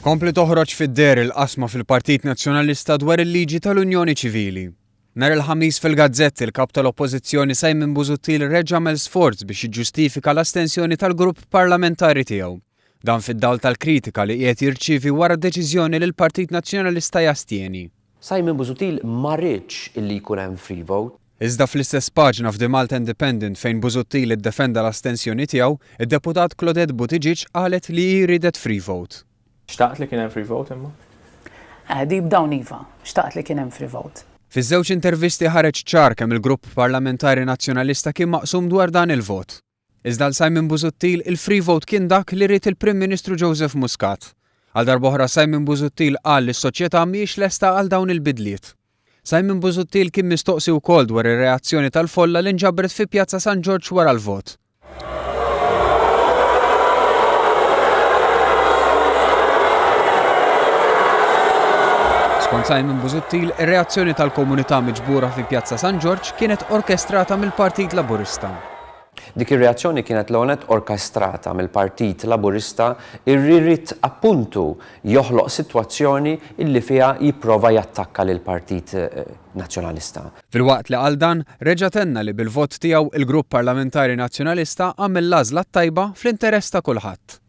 Tkompli toħroġ fid-deher il-qasma fil-Partit Nazzjonalista dwar il-liġi tal-Unjoni Ċivili. Nhar il-Ħamis fil-gazzetti l-Kap tal-Oppożizzjoni Simon Busuttil reġa' għamel sforz biex jiġġustifika l-astensjoni tal-grupp parlamentari tiegħu. Dan fid-dawl tal-kritika li qiegħed jirċievi wara d-deċiżjoni li l-Partit Nazzjonalista jastjeni. Simon Busuttil ma riedx illi jkun hemm free vote. Iżda fl-istess paġna f'The Malta Independent fejn Busuttil iddefenda l-astensjoni tiegħu, id-Deputat Claudette Buttigieg qalet li hi riedet free vote. Xtaqt li kien hemm free vote imma? Eh, deep down iva, xtaqt li kien hemm free vote. Fiż-żewġ intervisti ħareġ ċar kemm il-Grupp Parlamentari Nazzjonalista kien maqsum dwar dan il-vot. Iżda għal Simon Busuttil, il-free vote kien dak li ried il-Prim Ministru Joseph Muscat. Għal darb'oħra Simon Busuttil qal li s-soċjetà mhijiex lesta għal dawn il-bidliet. Simon Busuttil kien mistoqsi wkoll dwar ir-reazzjoni tal-folla li nġabret fi Pjazza San Ġorġ wara l-vot. Skont Simon Busuttil, ir-reazzjoni tal-komunità miġbura fi Pjazza San Ġorġ kienet orkestrata mill-Partit Laburista. Dik ir-reazzjoni kienet l-ewwel nett orkestrata mill-Partit Laburista irri ried appuntu joħloq sitwazzjoni illi fiha jipprova jattakka lill-Partit Nazzjonalista. Filwaqt li qal dan, reġa' tenna li bil-vot tiegħu il-Grupp Parlamentari Nazzjonalista għamel l-għażla t-tajba fl-interess ta' kulħadd.